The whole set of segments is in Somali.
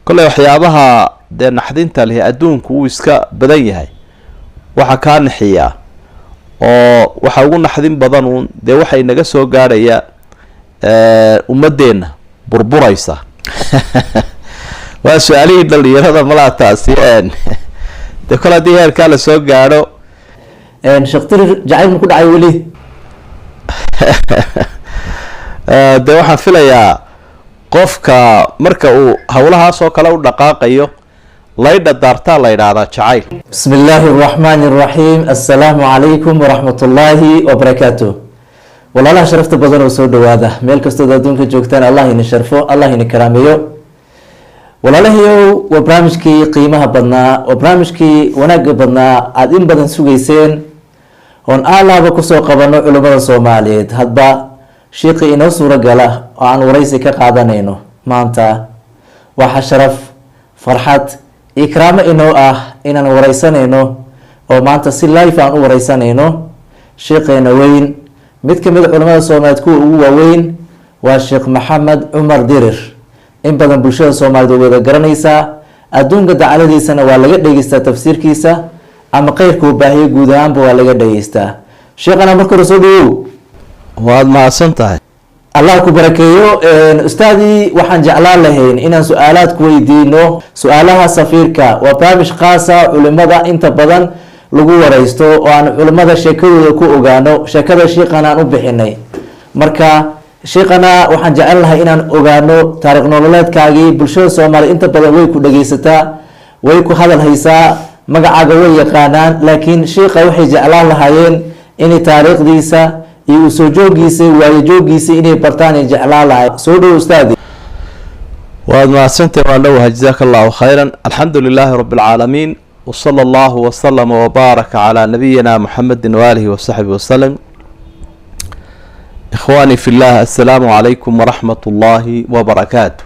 Kolley waxyaabaha dee naxdinta lihi adduunku wuu iska badan yahay. Waxa kaa nixiyaa oo waxa ugu naxdin badan uun dee waxay naga soo gaadhaya ummadeenna burburaysa. Waa su-aalihii dhalinyarada malaa taasi. Dee kol haddii heerkaa lasoo gaadho. Sheekh Dirir, jacayl ma ku dhacay weli? Dee waxaan filayaa qofka marka uu howlahaas oo kale u dhaqaaqayo, laydha daartaa la yidhaahdaa jacayl. Bismi illaahi araxmaani araxiim. Assalaamu calaykum waraxmat ullaahi wabarakaatu. Walaalaha sharafta badan oo soo dhawaada meel kastood adduunka joogtaan, Allah ini sharfo, Allah ini karaameeyo. Walaalahayow, waa barnaamijkii qiimaha badnaa, waa barnaamijkii wanaagga badnaa aada in badan sugayseen, oon aalaaba kusoo qabano culimmada Soomaaliyeed, hadba shiiqii inoo suuro gala oo aan waraysi ka qaadanayno. Maanta waxaa sharaf, farxad iyo karaamo inoo ah inaan wareysanayno oo maanta si live aan u wareysanayno sheikheena weyn, mid kamid a culamada Soomaaliyeed kuwa ugu waaweyn, waa Sheekh Maxamed Cumar Dirir. In badan bulshada Soomaaliyeed way wada garanaysaa, adduunka dacaladiisana waa laga dhegeystaa tafsiirkiisa ama qeyrka uu baahiyo guud ahaanba waa laga dhegeystaa. Sheekhana, marka hore soo dhawow. Waad mahadsan tahay. Allah ku barakeeyo, ustaadii. Waxaan jeclaan lahayn inaan su-aalaad ku weydiino. Su-aalaha safiirka waa barnaamij khaasa, culimada inta badan lagu wareysto oo aan culimada sheekadooda ku ogaano. Sheekada shiiqana aan u bixinay. Marka shiiqana waxaan jecel lahay inaan ogaano taariikh nololeedkaagii. Bulshada Soomaaliya inta badan way ku dhegeysataa, way ku hadal haysaa, magacaaga way yaqaanaan, laakiin shiiqa waxay jeclaan lahaayeen inay taariikhdiisa iyo usoo joogiisa, waayo joogiisa inay bartaan ay jeclaan lahay. Soo dhow, ustaadi. Waad mahadsantahay, waan dhowahay. Jazaaka allahu khayra. Alxamdu lilaahi rabi alcaalamiin, wsala allahu waslama wbaaraka calaa nabiyina muxamedi waaalihi wasaxbi wasalam. Ikhwaani fi llah, assalaamu calaykum waraxmat ullaahi wabarakaatu.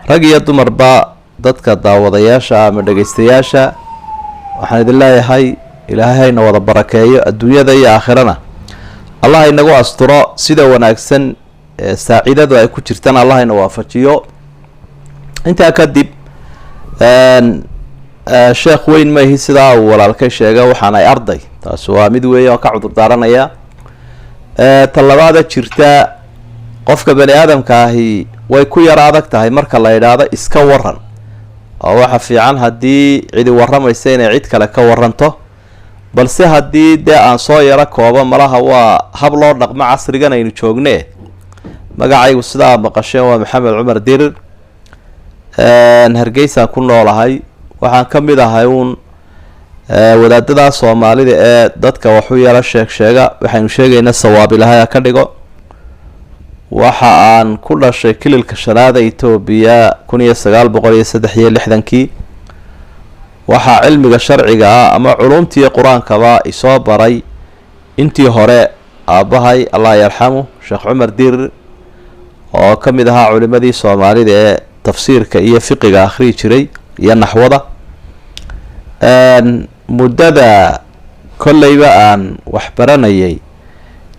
Rag iyo dumarba, dadka daawadayaasha ama dhegeystayaasha, waxaan idin leeyahay Ilaahay hayna wada barakeeyo, adduunyada iyo aakhirana Allah inagu asturo, sida wanaagsan ee saaciidadu ay ku jirtaan Allah ina waafajiyo. Intaa kadib, sheekh weyn maihi sidaa uu walaalkay sheega, waxaanay arday, taasi waa mid weeye oo ka cudur daaranaya. Ta labaada jirta, qofka bani aadamka ahi way ku yaro adag tahay marka la yidhaahdo "iska waran", oo waxa fiican haddii cidi warramaysa inay cid kale ka waranto. Balse haddii dee aan soo yaro koobo, malaha waa hab loo dhaqmo casrigan aynu joogne. Magacaygu sidaa aad maqasheen waa Maxamed Cumar Dirir. Hargeysaan ku noolahay. Waxaan ka mid ahay uun wadaadada Soomaalida ee dadka waxu yaro sheeg sheega. Waxaynu sheegaynaa sawaab Ilahay ha ka dhigo. Waxa aan ku dhashay Kililka Shanaada Etoobiya 1963-kii. Waxaa cilmiga sharciga ah ama culumtii qur-aankaba isoo baray intii hore aabbahay, Allah yarxamu, Sheekh Cumar Dirir, oo ka mid ahaa culimadii Soomaalida ee tafsiirka iyo fiqiga akhriyi jiray iyo naxwada. Muddada kolleyba aan wax baranayay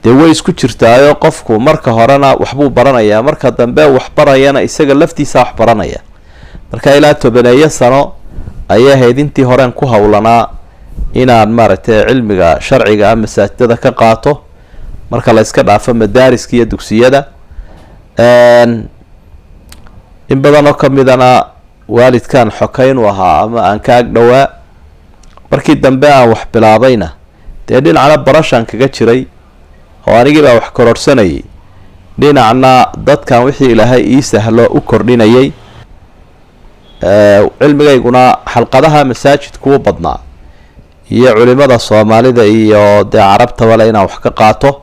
dee way isku jirtaayo, qofku marka horena waxbuu baranayaa, marka dambe wax barayana isaga laftiisa wax baranaya. Marka ilaa 10-eeyo sano ayay ahayd intii horeen ku howlanaa inaan maaragtay cilmiga sharciga ah masaajidada ka qaato, marka la iska dhaafo madaariska iyo dugsiyada. In badan oo kamidana waalidkan xokeyn u ahaa ama aan ka ag dhowaa. Markii dambe aan wax bilaabayna dee dhinacna barashaan kaga jiray oo anigii baa wax kororhsanayay, dhinacna dadkan wixii Ilaahay ii sahlo u kordhinayay. Cilmigayguna xalqadaha masaajidkuu badnaa iyo culimada Soomaalida iyo dee Carabtaba le inaan wax ka qaato.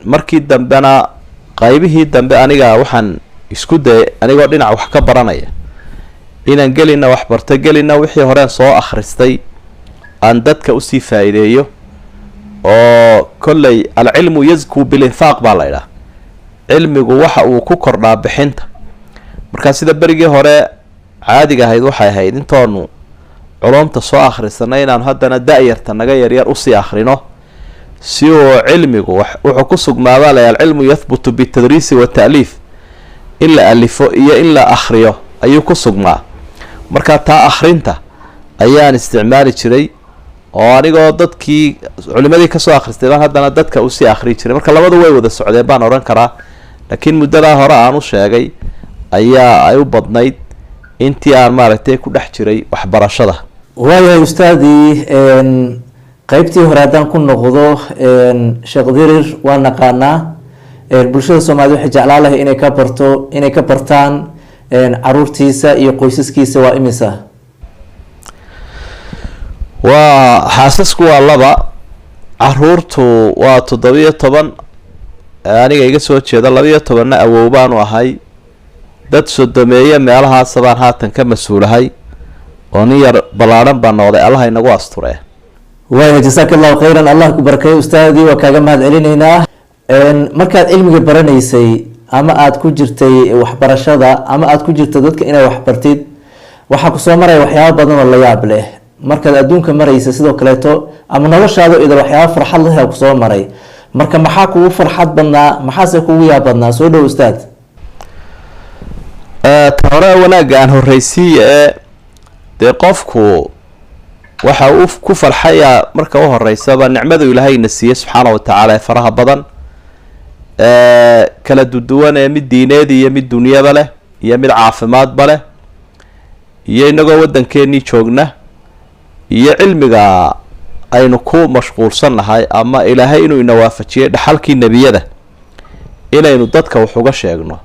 Markii dambena, qaybihii dambe, aniga waxaan isku dayay anigoo dhinac wax ka baranaya inaan gelina wax barto, gelina wixii horeen soo akhristay aan dadka usii faa'iideeyo. Oo kolley alcilmu yazkuu bilinfaaq baa la idhaha, cilmigu waxa uu ku kordhaa bixinta. Markaa sida berigii hore caadiga ahayd waxay ahayd intoonu culumta soo akhrisanay inaan haddana da-yarta naga yaryar usii akhrino, si uu cilmigu wuxuu ku sugnaabaa la alcilmu yathbutu bitadriisi wata'liif. In la alifo iyo in la akhriyo ayuu ku sugmaa. Marka taa akhrinta ayaan isticmaali jiray, oo anigoo dadkii culimadii kasoo akhristay baan haddana dadka usii akhriyi jiray. Marka labadu way wada socdeen baan odhan karaa, laakiin muddadaa hore aan u sheegay ayaa ay u badnayd intii aan maaragtay ku dhex jiray waxbarashada. Waayahay ustaadii, qeybtii hore haddaan ku noqdo, Sheekh Dirir waa naqaanaa. Bulshada Soomaaliyed waxay jeclaan lahay inay ka barto, inay ka bartaan caruurtiisa iyo qoysaskiisa. Waa imisa? Waa xaasasku waa laba, caruurtu waa 17 aniga iga soo jeeda, 12-na awow baanu ahay. Dad sodomeeye meelahaasa baan haatan ka mas-uulahay, oo nin yar ballaadhan baan noqday, Allaha inagu asturee. Waaya, jasaaka Allahu khayran, Allah ku barakeeyo ustaadii, waa kaaga mahad celinaynaa. Markaad cilmiga baranaysay ama aada ku jirtay waxbarashada ama aada ku jirta dadka inaad waxbartid, waxaa kusoo maraya waxyaaba badan oo la yaab leh. Markaad adduunka maraysa sidoo kaleeto ama noloshaada idil, waxyaaba farxad leh kusoo maray. Marka maxaa kugu farxad badnaa, maxaase kugu yaab badnaa? Soo dhow, ustaad. Ta hore wanaagga aan horreysiiya ee dee qofku waxa uu ku farxayaa marka u horeysaba nicmadu Ilaahayna siiyey subxaana wa tacaala ee faraha badan, kala duduwan, ee mid diineed iyo mid dunyaba leh iyo mid caafimaadba leh, iyo inagoo waddankeenii joogna iyo cilmiga aynu ku mashquulsan nahay, ama Ilaahay inuu ina waafajiyay dhaxalkii nebiyada inaynu dadka wax uga sheegno.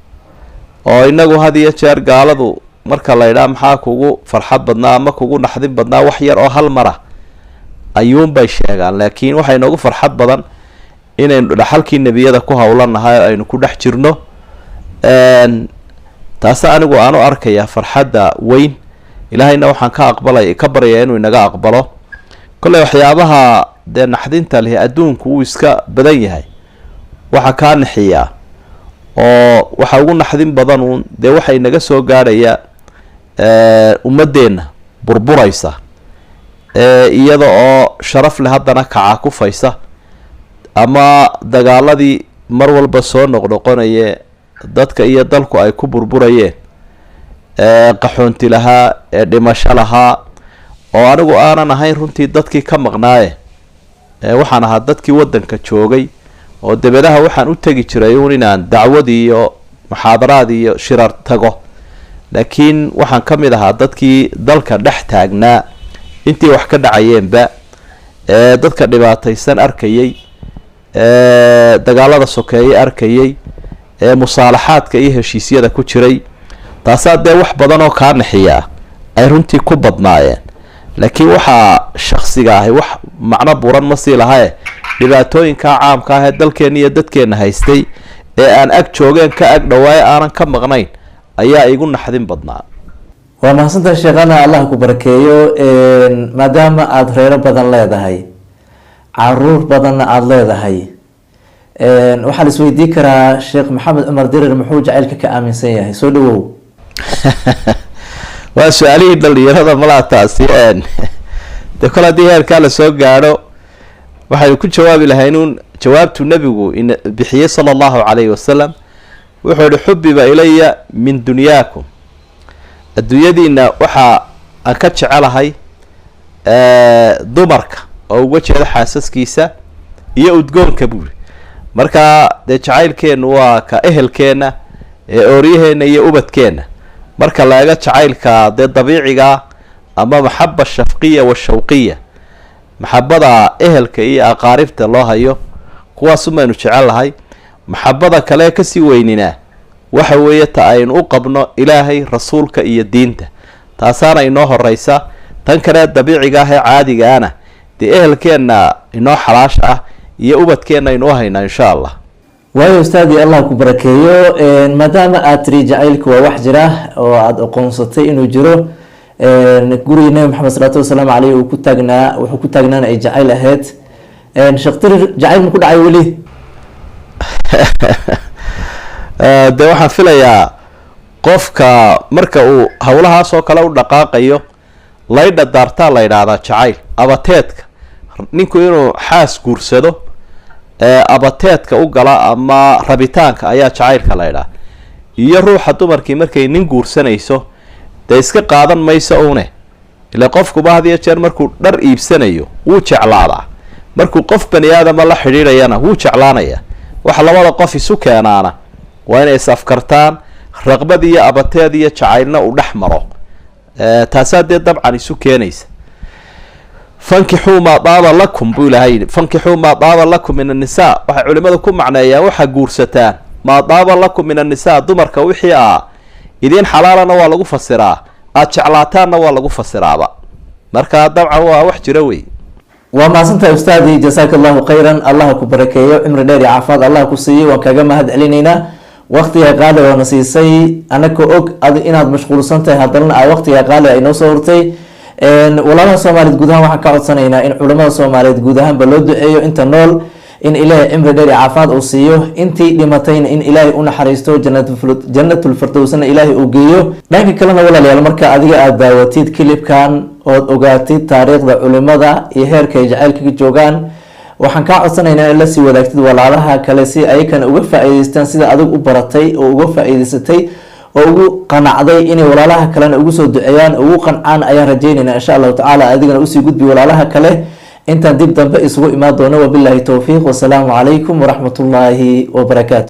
Oo inagu had iyo jeer gaaladu marka la idhaha maxaa kugu farxad badnaa ama kugu naxdin badnaa, wax yar oo hal mara ayuunbay sheegaan. Laakiin waxaa inoogu farxad badan inaynu dhaxalkii nebiyada ku howlanahay oo aynu ku dhex jirno. Taase anigu aan u arkayaa farxadda weyn. Ilaahayna waxaan ka aqbalay, ka baryayaa inuu inaga aqbalo. Kolley waxyaabaha dee naxdinta lihi adduunku wuu iska badan yahay. Waxa kaa nixiyaa oo waxa ugu naxdin badan uun dee waxa inaga soo gaadhaya ummadeenna burburaysa, iyada oo sharaf leh haddana kaca kufaysa, ama dagaaladii mar walba soo noqnoqonaye dadka iyo dalku ay ku burburayeen, qaxoonti lahaa ee dhimasho lahaa, oo anigu aanan ahayn runtii dadkii ka maqnaaye. Waxaan ahaa dadkii waddanka joogay, oo dabedaha waxaan u tegi jiray uun inaan dacwad iyo muxaadaraad iyo shirar tago, laakiin waxaan ka mid ahaa dadkii dalka dhex taagnaa intii wax ka dhacayeenba, ee dadka dhibaataysan arkayay, ee dagaalada sokeeye arkayay, ee musaalaxaadka iyo heshiisyada ku jiray. Taasaa dee wax badan oo kaa nixiyaa ay runtii ku badnaayeen. Laakiin waxaa shaksiga ahi wax macno buran ma sii lahae, dhibaatooyinkaa caamka ah ee dalkeenna iyo dadkeenna haystay ee aan ag joogeen, ka ag dhawaayo, aanan ka maqnayn ayaa igu naxdin badnaa. Waa mahadsantahay sheekhana, Allah ku barakeeyo. Maadaama aada reero badan leedahay, caruur badanna aada leedahay, waxaa la isweydiin karaa, Sheekh Maxamed Cumar Dirir muxuu jacaylka ka aaminsan yahay? Soo dhawow. Waa su-aalihii dhalinyarada malaa taasi. Dee kol haddii heerkaa lasoo gaadho, waxaynu ku jawaabi lahay inuun jawaabtuu nebigu in bixiyey sala Allahu calayhi wasalam. Wuxuu yihi: "Xubiba ilaya min dunyaakum", adduunyadiina waxa aan ka jecelahay dumarka, oo uga jeedo xaasaskiisa, iyo udgoonka buuri. Marka dee jacaylkeennu waa ka ehelkeenna ee ooryaheena iyo ubadkeenna. Marka la eego jacaylka dee dabiiciga ama maxaba shafqiya washawqiya, maxabada ehelka iyo aqaaribta loo hayo, kuwaasumaynu jecel lahay. Maxabada kale kasii weyninaa waxa weeye ta aynu u qabno Ilaahay, rasuulka iyo diinta. Taasaana inoo horeysa. Tan kale dabiiciga ah ee caadigaana dee ehelkeenna inoo xalaasha ah iyo ubadkeenna aynu u haynaa, insha Allah. Waayo ustaadii, Allah ku barakeeyo. Maadaama aad tiri jacaylku waa wax jira oo aada aqoonsatay inuu jiro, gurigii Nabi Maxamed salaatu wasalaamu caleyh uu ku taagnaa, wuxuu ku taagnaana ay jacayl ahayd, Sheekh Dirir jacayl ma ku dhacay weli? Dee waxaan filayaa qofka marka uu howlahaas oo kale u dhaqaaqayo, laydha daartaa la yidhaahdaa jacayl abateedka. Ninku inuu xaas guursado abateedka u gala ama rabitaanka ayaa jacaylka la ydhaha. Iyo ruuxa dumarkii markay nin guursanayso, dee iska qaadan mayso une. Ile qofkuba had iyo jeer markuu dhar iibsanayo wuu jeclaadaa, markuu qof bani aadama la xidhiidhayana wuu jeclaanaya. Waxa labada qof isu keenaana waa inay is afkartaan, raqbad iyo abateed iyo jacaylna uu dhex maro. Taasaa dee dabcan isu keenaysa. "Fankixuu maa daaba lakum," buu ilahay yidhi, "fankixuu maa daaba lakum min annisaa." Waxay culimadu ku macneeyaan waxaa guursataan "maa daaba lakum min annisaa", dumarka wixii a idiin xalaalana waa lagu fasiraa, aada jeclaataanna waa lagu fasiraaba. Marka dabcan waa wax jira wey. Waa mahadsantahay, ustaadii, jasaaka Allahu khayran. Allah ku barakeeyo, cimri dheer iyo caafimaad Allah ku siiyo. Waan kaga mahad celinaynaa waqtiga qaaliga oona siisay, anaka og ad inaad mashquulsan tahay, haddana aad waqtiga qaaliga ay noo soo hurtay. Walaalaha Soomaaliyeed guud ahaan waxaan ka codsanaynaa in culamada Soomaaliyeed guud ahaanba loo duceeyo, inta nool in Ilaahay cimri dheer iyo caafimaad uu siiyo, intii dhimatayna in Ilaahay u naxariisto, Jannatulfirdowsna Ilaahay uu geeyo. Dhanka kalena, walaalayaal, marka adiga aada daawatid clipkan ood ogaatid taariikhda culimada iyo heerka ay jacaylka ka joogaan, waxaan kaa codsanaynaa in lasii wadaagtid walaalaha kale si ayakana uga faa-iideystaan, sida adig u baratay oo uga faa-iideysatay oo ugu qanacday, inay walaalaha kalena ugu soo duceeyaan, ugu qancaan ayaan rajaynaynaa, insha Allahu tacaala. Adigana usii gudbi walaalaha kale. Intaan dib dambe isugu imaan doono, wabillahi towfiiq, wasalaamu calaykum waraxmat ullaahi wabarakaatu.